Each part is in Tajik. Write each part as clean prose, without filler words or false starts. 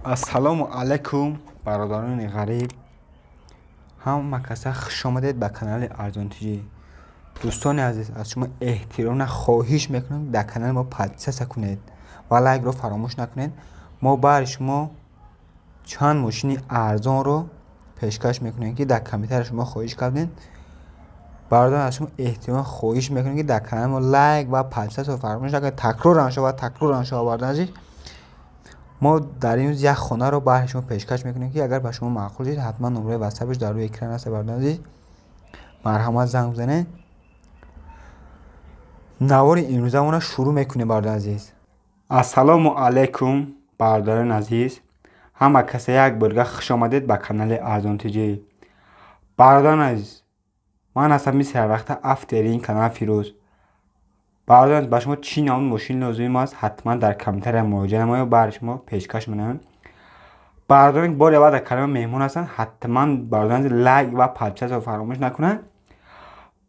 Ассалому алайкум, бародарони ғариб. Ҳама каса хуш омадед ба канали Арзонтиҷӣ. Дӯстони азиз, аз шумо эҳтиромона хоҳиш мекунам, дар канали мо подписаться кунед ва лайкро фаромӯш накунед. Мо баҳри шумо чанд мошини арзонро пешкаш мекунем, ки дар комментария шумо хоҳиш кардем. Бародарон, аз шумо эҳтиромона хоҳиш мекунем, ки дар канали мо лайк ва подписаться фаромӯш накунед. Такроран шава, такроран шава, бародарони азиз. Мо дар ин рӯз як хонаро баҳри шумо пешкаш мекунем, ки агар ба шумо маъқул шид, ҳатман номраи ватсапаш дар рӯи экран аст, бародарони азиз. Марҳамат, занг бизанед. Навори имрӯзамонро шурӯъ мекунем, бародарони азиз. Ассалому алайкум, бародарони азиз. Ҳама каса як борга хуш омадед ба канали Арзонтиҷӣ. Бародарони азиз, ман ҳастам мисли ҳарвақта автори ин канал Фирӯз. Бародарон, ба шумо чӣ навъ мошин лозим аст, ҳатман дар комментария муроҷиат намоед, баҳри шумо пешкаш менамоем. Бародарон, ки бори аввал дар канали мо меҳмон ҳастанд, ҳатман, бародарон, лайк ва подписаться фаромӯш накунанд.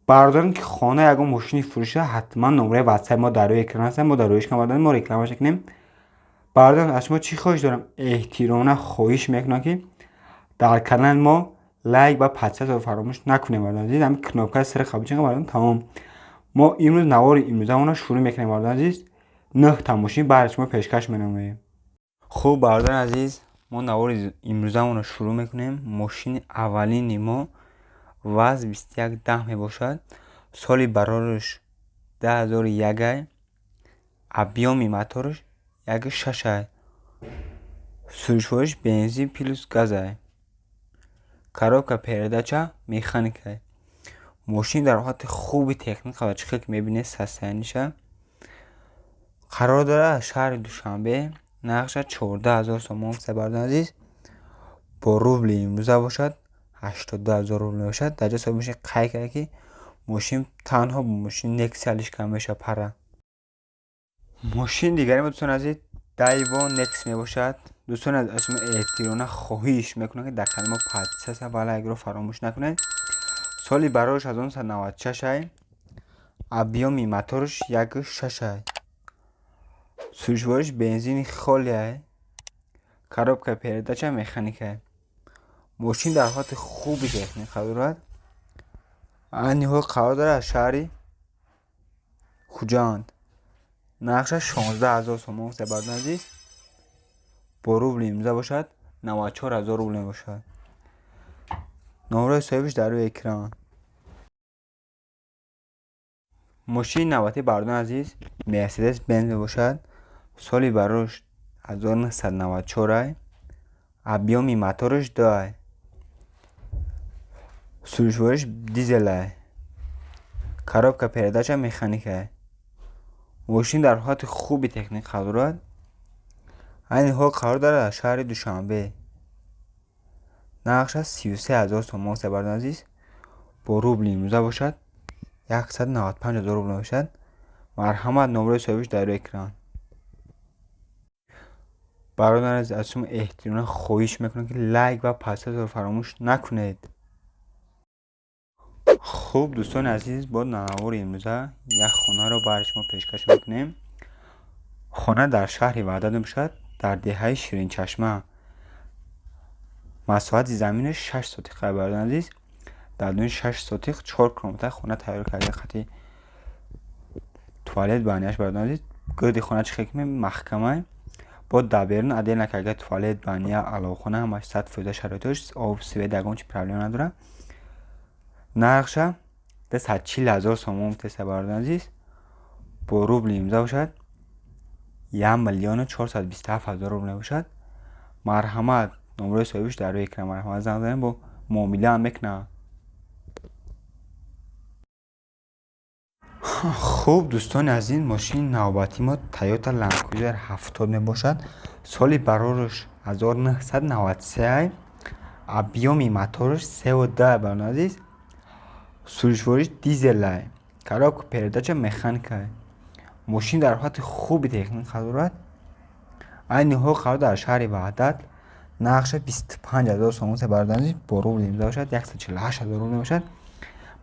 Бародарон, ки хона ягон мошини фурӯша, ҳатман номраи ватсапи мо дар рӯи экран аст, мо дар рӯиш бародарон мо рекламаш мекунем. Бародарон, аз шумо чӣ хоҳиш дорам? Эҳтиромона хоҳиш мекунам, ки дар канали мо лайк ва подписаться фаромӯш накунем, бародарон азиз. Ҳамин кнопкаи сари қабулчиқа, бародарон, тамом. Мо имрӯз навори имрӯзамонро шурӯъ мекунем, бародарон азиз. Нӯҳта мошин баҳри шумо пешкаш менамоем. Хуб, бародарон азиз, мо навори имрӯзамонро шурӯъ мекунем. Мошини аввалини мо ВАЗ 2110 мебошад. Соли барораш 2001, объёми мотораш 1,6. Сӯзишвориш бензин плюс газай. Коробка передача механикай. Мошин дар ҳолати хуби техника ва чӣ хел ки мебинед, состояниеша. Қарор дорад аз шаҳри Душанбе, нархша 14 000 сомон, бародарони азиз. Бо рубли имрӯза бошад, 82 000 рубл мебошад. Дар ҷои соҳиби мошин қайд карда, ки мошин танҳо бо мошини Нексия алишка мешавад пара. Мошини дигари мо, дӯстони азиз, Дайво Некс мебошад. Дӯстони азиз, аз шумо эҳтиромона хоҳиш мекунам, ки дар канали мо подписаться ва лайкро фаромӯш накунед. Соли барораш 1996, объёми мотораш 1,6. Сӯзишвориш бензини холиай. Коробка передача механикай. Мошин дар ҳолати хуби техника дорад. Айни ҳол қарор дорад аз шаҳри Хуҷанд. Нархша 16 000 сомон, бародарони азиз. Бо рубли имрӯза бошад, 94 000 рубл мебошад. Номраи соҳибаш дар рӯи экран. Мошини навбатӣ, бародарони азиз, Мерседес Бенз мебошад. Соли барораш 1994, объёми мотораш 2. Сӯзишвориш дизелай. Коробка передача механикай. Мошин дар ҳолати хуби техника дорад. Айни ҳол қарор дорад аз шаҳри Душанбе. Нархша 33 000 сомон, бародарони азиз. Бо рубли имрӯза бошад, 195 000 рубл мебошад. Марҳамат, номраи соҳибаш дар рӯи экран. Бародарони азиз, аз шумо эҳтиромона хоҳиш мекунам, ки лайк ва подписаться фаромӯш накунед. Хуб, дӯстони азиз, бо навори имрӯза як хонаро баҳри шумо пешкаш мекунем. Хона дар шаҳри Ваҳдат мебошад, дар деҳаи Ширинчашма. Масоҳати заминаш 6 сотих, бародарони азиз. Дар дуни 6 сотих чор комната хона тайёр карда, қати туалет, баняш, бародарони азиз. Гирди хона чӣ хел ки маҳкамай. Бо дар берун отдельно карда туалет, баня, аловхона, ҳамаш 100% шароитош, об, свет, ягон чи проблема надорад. Нархша 240 000 сомон теста, бародарони азиз. Бо рубли имрӯза бошад, 1 427 000 рубл мебошад. Марҳамат, номраи соҳибаш дар рӯи экран, марҳамат, занг занед, бо муомилаам мекунад. Хуб, дӯстони азиз, мошини навбатии мо Toyota Land Cruiser 70 мебошад. Соли барораш 1993, объёми мотораш 3,2, бародарони азиз. Сӯзишвориш дизелай. Коробка передача механикай. Мошин дар ҳолати хуби техника дорад. Айни ҳол қарор дар шаҳри Ваҳдат. Нархша 25 000 сомон, бародарони азиз. Бо рубли имрӯза бошад, 148 000 рубл мебошад.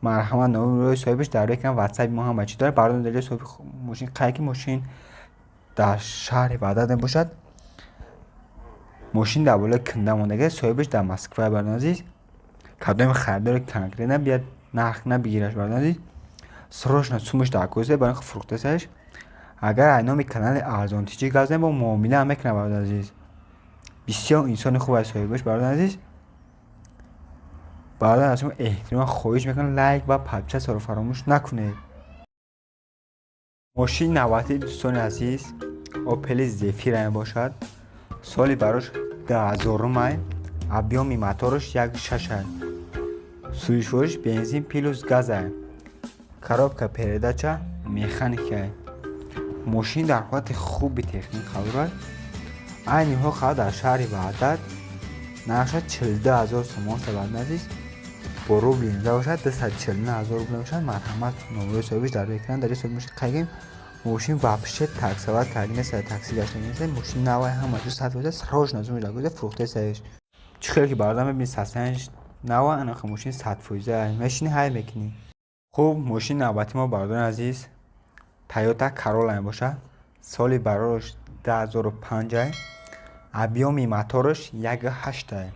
Марҳамат, номраи соҳибаш дар рӯи экран, ватсапи мо ҳама чӣ дорад. Бародарон, дар ҷои соҳиби мошин қайд, ки мошин дар шаҳри Ваҳдат мебошад. Мошин дар болои канда мондага, соҳибаш дар Москва, бародари азиз. Кадоми харидори конкретно биёд, нарх набигираш, бародари азиз. Срочно сумаш дар кӯза барои фурӯхтасаш. Агар ай номи канали Арзон Тиҷӣ гап занем, бо муомила мекунад, бародари азиз. Бисёр инсони хуб аст соҳибаш, бародари азиз. Бародари, аз шумо эҳтиром хоҳиш мекунам, лайк ва подписаться ро фаромӯш накунед. Мошини навбатии, дӯстони азиз, Опели Зефира мебошад. Соли барош 2000-умай, объёми мотораш 1,6-ай. Сӯзишвориш бензин плюс газай. Коробка передача механикай. Мошин дар ҳолати хуби техник қарор дорад. Айни ҳол қарор дар шаҳри Ваҳдат, нархша 42 000 сомон, бародари азиз. Бо рубли имрӯза бошад, 249 000 рубл мебошад. Марҳамат, номерои соҳибаш дар экран. Дар ҷои соҳиби мошин қайгем. Мошин вообще таксовать карда нест, такси гашта нест. Мошин навай, ҳама ҷо 100%, срочно сумаш дар кӯза фурӯхтесаеш. Чӣ хеле ки, бародар, мебинӣ, состояние ш нава, анаха мошин 100%, мешинӣ, ҳай мекунӣ. Хуб, мошини навбатии мо, бародари азиз, Тойота Королла мебошад. Соли барораш 2005-ай, объёми мотораш 1,8-ай.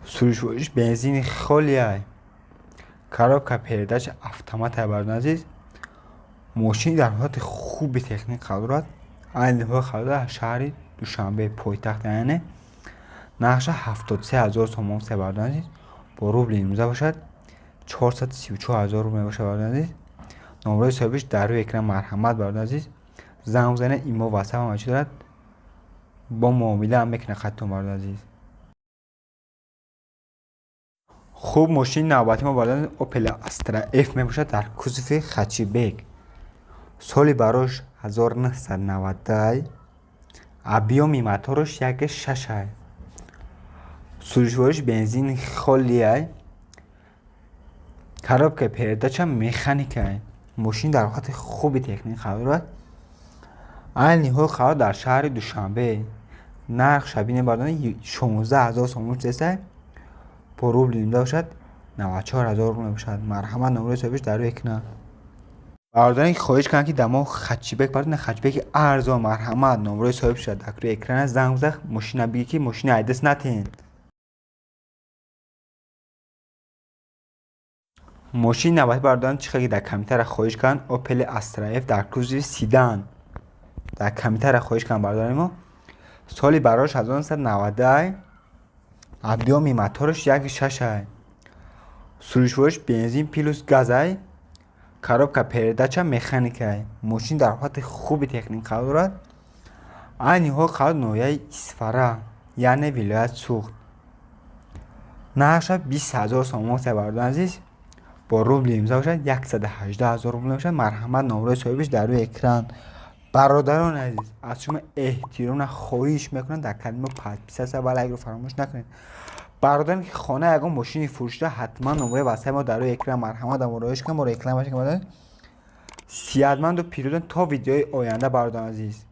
Сӯзишвориш бензини холиай. Коробка передача автоматай, бародари азиз. Мошин дар ҳолати хуби техник қарор дорад. Айни ҳол қарор дорад шаҳри Душанбе, пойтахт, яъне нархша 73 000 сомон, бародари азиз. Бо рубли имрӯза бошад, 434 000 рубл мебошад, бародари азиз. Номерои соҳибаш дар рӯи экран. Марҳамат, бародари азиз, занг бизанед. Имо, Ватсап, ҳама чӣ дорад, бо муомила ҳам мекунад хаттон, бародари азиз. Хуб, мошини навбатии мо, бародари, Опел Астра F мебошад дар кузови хэтчбек. Соли барош 1990, объёми мотораш 1,6-ай. Сӯзишвориш бензини холиай. Коробка передача механикай. Мошин дар ҳолати хуби техник қарор дорад. Айни ҳол қарор дар шаҳри Душанбе. Нарх шабини, бародари, 16 000 сомон шудааст. Бо рубли имрӯза бошад, 94 000 рубл мебошад. Марҳамат, номерои соҳибаш дар рӯи экран. Бародаре ки хоҳиш карданд, ки дар мо хэтчбек барои хэтчбеки арзон, марҳамат, номерои соҳиб шуда дар рӯи экран, занг бизан, мошина бигӣ, ки мошина айдас натиҳен. Мошини навбатӣ, бародарон, чӣ хеле ки дар комментария хоҳиш карданд, Опели Астра F дар кузови седан. Дар комментария хоҳиш карданд, бародарони мо. Соли барош 1990, объёми мотораш 1,6-ай. Сӯзишвориш бензин плюс газай. Коробка передача механикай. Мошин дар ҳолати хуби техник қарор дорад. Айни ҳол қарор ноҳияи Исфара, яъне вилоят Суғд. Нархша 20 000 сомон, бародари азиз. Бо рубли имрӯза бошад, 118 000 рубл мебошад. Марҳамат, номерои соҳибаш дар рӯи экран. Бародарони азиз, аз шумо эҳтиромна хоҳиш мекунам, дар канали мо подписаться ва лайкро фаромӯш накунед. Бародаре ки хона ягон мошини фурӯшида, ҳатман номерои ватсапи мо дар рӯи экран, марҳамат, муроҷиат кунед, мо реклама кунем. Сиҳатманду пирӯзон то видеои оянда, бародарони азиз.